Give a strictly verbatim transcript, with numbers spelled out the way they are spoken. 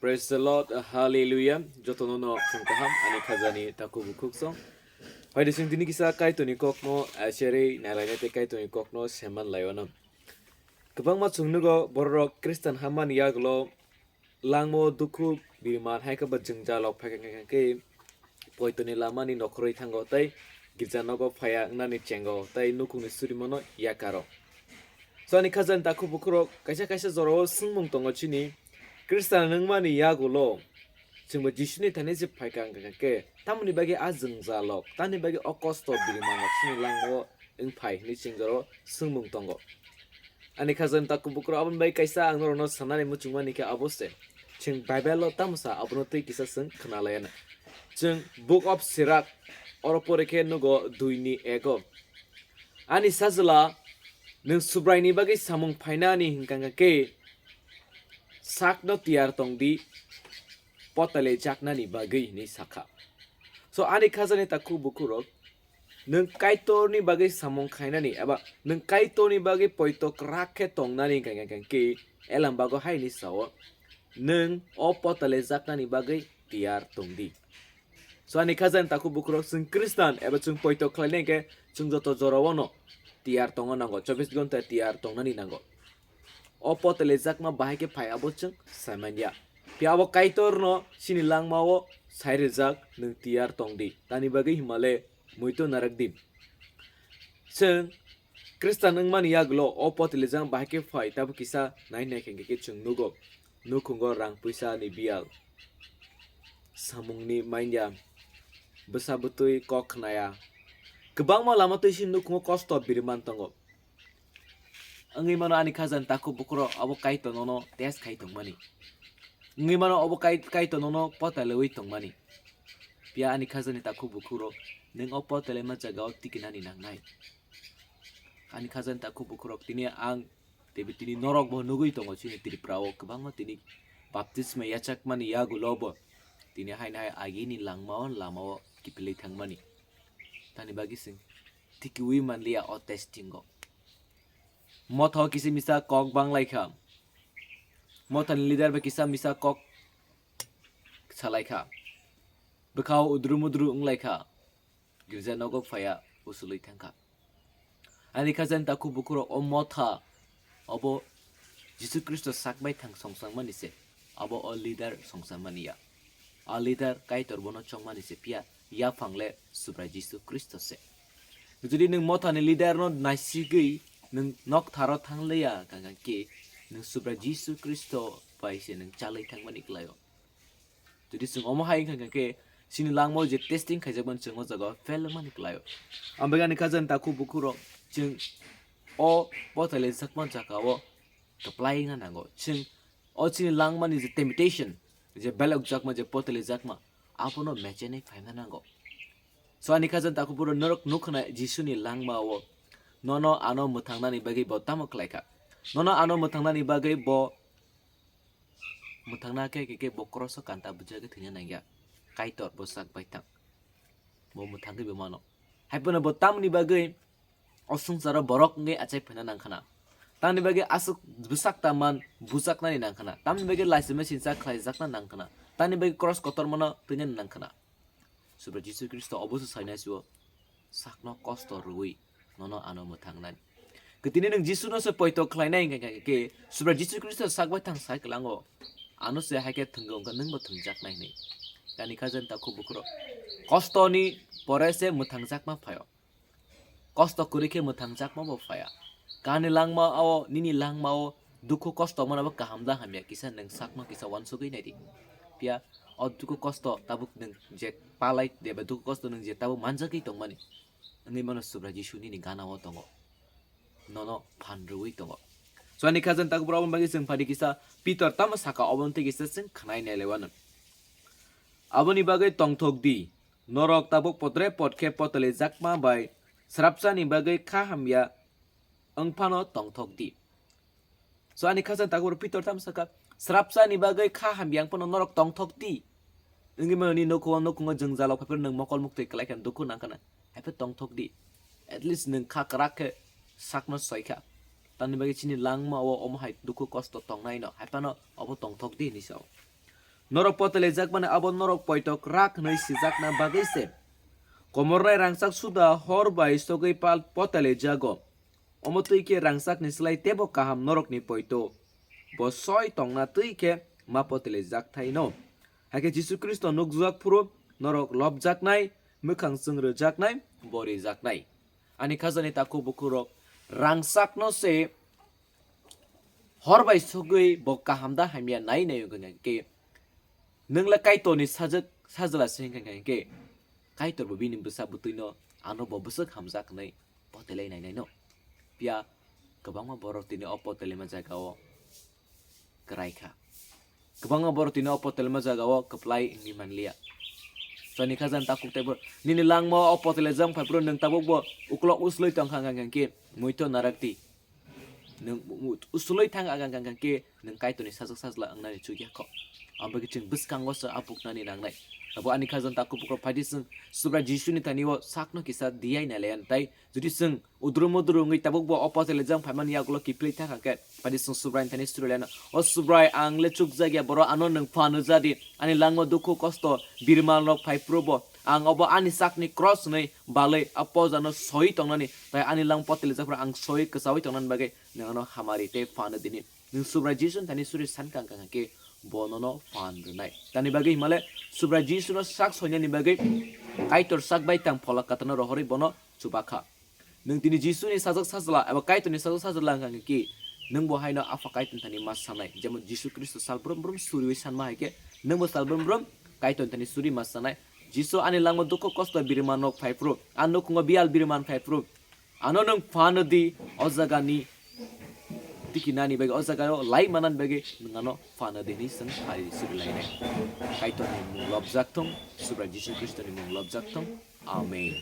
Praise the Lord, hallelujah. Jotono no phung kaham ani khajani takhuk bukhuk song. Phaidi sing tini kisa Kaitorni kokno, eh, serei nalaina tei Kaitorni kokno seman laiono. Kwbangma chwng nugo bororok Khristan hammani yagulo langmo dukhu biriman hai khe ba jwngjal rok phai khe, khe, khe poitoni lamani nokhorwi thango tei girja nogo phaiya wngnani chengo tei nukhungni surimono yakaro. So ani khajani takhuk bukhurok kaisa kaisa jorao swngmung tongo chini, Khristan wngmani yagulo chwngbo Jisuni thani se phaikha wngkha khe, tamoni bagwi a jwngjalrok, tamni bagwi o kosto birimanrok chini langmao wngphai hwnwi chwng jorao swngmung tongo. Ani khajani takhuk bukhurok aboni bagwi kaisa ang norokno sanani muchungmani khe abo se. Chwng Bible-o tamo sa abono twi kisa chwng khna laiya na. Chwng Book of Sirach oro pore khe nugo dui ni ego. Ani sajla, nwng Subraini bagwi samung phainani hwnkha khe sakno tiyar tong di, potale jaknani bagwi hwnwi sakha. So ani khajani takhuk bukhurok, nwng Kaitorni bagwi samung khainani eba nwng Kaitorni bagwi poito kwrak khe tongnani hwnkha khe elam bago hai hwnwi sao, nwng o potale jaknani bagwi tiyar tong di. So ani khajani takhuk bukhurok chwng Khristan eba chwng poito khlainai khe chwng joto jorao no tiyar tongna nango, chobbish ghonta tiyar tongnani nango. O potale jakma bahai khe phai abo chwng saimanya. Phiya abo Kaitorno chini langmao sai rijak, nwng tiyar tong di. Tani bagwi himale muito narak di. Chwng Khristan wngmani yagulo o potale jakma bahai khe phai tabuk kisa nai nai khe khe chwng nugo. Nukhungo rang puisa ni biyal, samungni manya, bwsa bwtwi kok khnaya. Kwbangma lama twi si nukhungo kosto biriman tongo. Wngwi mano ani khajani takhuk bukhurok abo Kaitor nono test khai tongmani. Wngwi mano abo Kai-, Kaitor nono potalewi tongmani. Phiya ani khajani takhuk bukhurok, nwng o potale ma jagao tikinani nangnai. Ani khajani takhuk bukhurok, tini ang teibo tini norok bo nugwi tongo chini Tripura o kwbangma tini baptisma yachakmani yagulo bo tini haino hai agini langmao lamao kiphilwi thangmani. Tani bagwi chwng tikiwi manliya o testing o. Motha o kisa misa kok banglaikha. Mothani leader bai kisa misa kok salaikha. Bwkhao udru mudru wnglaikha. Girja nogo phaiya usulwi thangkha. Ani khajani takhuk bukhurok o motha obo Jisu Khristo sakbai thang songsangmani se. Abo o leader songsangmani ya. A leader Kaitor bono chongmani se phiya yaphang le Subrai Jisu Khristo se. Jodi nwng mothani leader no naisigwi nwng noktharo thangliya kangkhe nwng Subrai Jisu Khristo bai se nwng chalwi thangmani kwlaio. Jodi chwng omo hai wngkha khe chini langmao je testing khaijakmani chwng o jaga fail wngmani kwlaio. Ang bagwi ani khajani takhuk bukhurok chwng o potale jakma jagao kwplai wngna nango. Chwng o chini langmani je temptation, je belokjakma, je potale jakma, abono mechenwi phaina nango. So ani khajani takhuk bukhurok norok nukha na Jisuni langmao nono ano mwthangnani bagwi bo tamo khlaikha. Nono ano mwthangnani bagwi bo mwthangna khe, khe, khe bo cross o kanta bujagwi thwina nangya. Kaitor bo sak bai thang. Bo mwthangwi bo mano. Hai phano bo tamni bagwi o swngcharo borok wngwi achai phaina nangkhana. Tamni bagwi aswk bwsak ta man bujaknani nangkhana. Tamni bagwi laisima sinsa khlaijakna nangkhana. Tamni bagwi cross kotormano twinani nangkhana. Subra Jisu Khristo obo se sainai sio, sakno kosto rwui nono ano mwthangnani. Kwtini nwng Jisu no se poito khlainai hwnkha khe, Subra Jisu Khristo sak bai thang sai kwlango, ano se hai khe thwngwi wngkha, nwng bo thwngjaknai hwnwi. Ani khajani takhuk bukhurok, kosto ni pore se mwthangjakma phaio. Kosto kwrwi khe mwthangjakma bo phaiya. Kani langma o, nini langma o dukhu kosto mano bo kaham da hamya kisa nwng sakno kisa uansugwi naidi. Phiya o dukhu kosto tabuk nwng je palai eba dukhu kosto nwng je tabuk manjagwi tongmani, wngwi mano Subra Jisu nini gana o tongo, nono phan rwui tongo. So ani khajani takhuk bukhurok, aboni bagwi chwng phadi kisa Pitor tamo saka, oboni twi kisa chwng khnai nai lai wano. Aboni bagwi tongthok di, norok tabuk potre pot khe potalijakma bai srapsani bagwi kha hamya wng phano tongthok di. So ani khajani takhuk bukhurok Pitor tamo sakha, srapsani bagwi kha hamya wng phano norok tongthok di. Wngwi mano nini nukhungo, nukhungo jwngjal rok phaiphano nwng mokol muktwi kwlai kha, dukhu nang khana, haiphano tongthok di. At least nwng kha kwrak khe sakno soi kha. Tamni bagwi chini langma o omo hai dukhu kosto tongnai no, haiphano obo tongthok di hinwi sao. Norok potalijakmani abo norok poito kwrak hwnwi sijakna bagwi se. Komornai rangchak suda hor bai sogwi pal potalijago. Omo twi khe rangchakni slai teibo kaham norokni poito. Bo soi tongna twi khe ma potalijakthai no. Hakhe Jisu Khristo nukjak phuru norok lobjaknai, mwkhang chwngrijaknai, bo rijaknai. Ani khajani takhuk bukhurok rangchakno se hor bai sogwi bo kaham da hamya nai nai wngkha khe, nwng le Kaitorni sajwk sajla se wngkha khe, Kaitor bo bini bwsa bwtwino ano bo bwswk hamjak hwnwi potelai nai nai no. Phiya kwbangma borok tini o potelaima jagao kwrai kha. Kwbangma borok tini o potelaima jagao kwplai wngwi manliya. Chwraini khajani takhuk teibo nini langma o potelaijak phai phuru nwng tabukbo uklok uslui tongkha hwnka hwnkhe muitu narakdi. Nwng mu-, mu-, uslui thang aga hwnka hwnkhe nwng Kaitorni sajwk sajla wngnani chukya kho. Aboni bagwi chwng bwskango se apuknani nangnai. Abo ani khajani takhuk bukhurok phaidi chwng Subrai Jisuni thani o sakno kisa diyai nailayan tai jodi chwng udru mudru wngwi tabukbo o potelaijak phaimani yagulo kiphilwi thangkha khe, phaidi chwng Subraini thani surilaino, "O Subrai, ang le chukjakya borok, ano nwng phan rwjadi, ani langma dukhu kosto, birmanrok phai phuru bo, ang obo ani sakni cross hwnwi balwi a pojano soi tongnani, tai ani langma potelaijak phuru ang soi kwchaui tongnani bagwi nwng ano hamari tei phan rwdini." Nwng Subrai Jisuni thani suri sankha hwnka khe bo nono phan rwnai. Tamni bagwi himale Subrai Jisuno sak soinani bagwi Kaitor sak bai tang phola kwtalno rohorwi bono chubakha. Nwng tini Jisuni sajwk sajla eba Kaitorni sajwk sajla wngkha hwnkhe, nwng bo haino Apha Kaitorni thani ma sanai. Jemon Jisu Khristo sal brum brum suriui sanma hai khe, nwng bo sal brum brum Kaitorni thani suri ma sanai. Jisu ani langma dukhu kosto birma nok phai phuru, a nukhungo biyal birman phai phuru, ano nwng phan rwdi o jagani tikinani bagwi, o jagao lai manani bagwi nwng ano phan rwdi hwnwi chwng phari suri lainai. Kaitorni mung lobjak thung, Subrai Jisu Khristoni mung lobjak thung. Amen.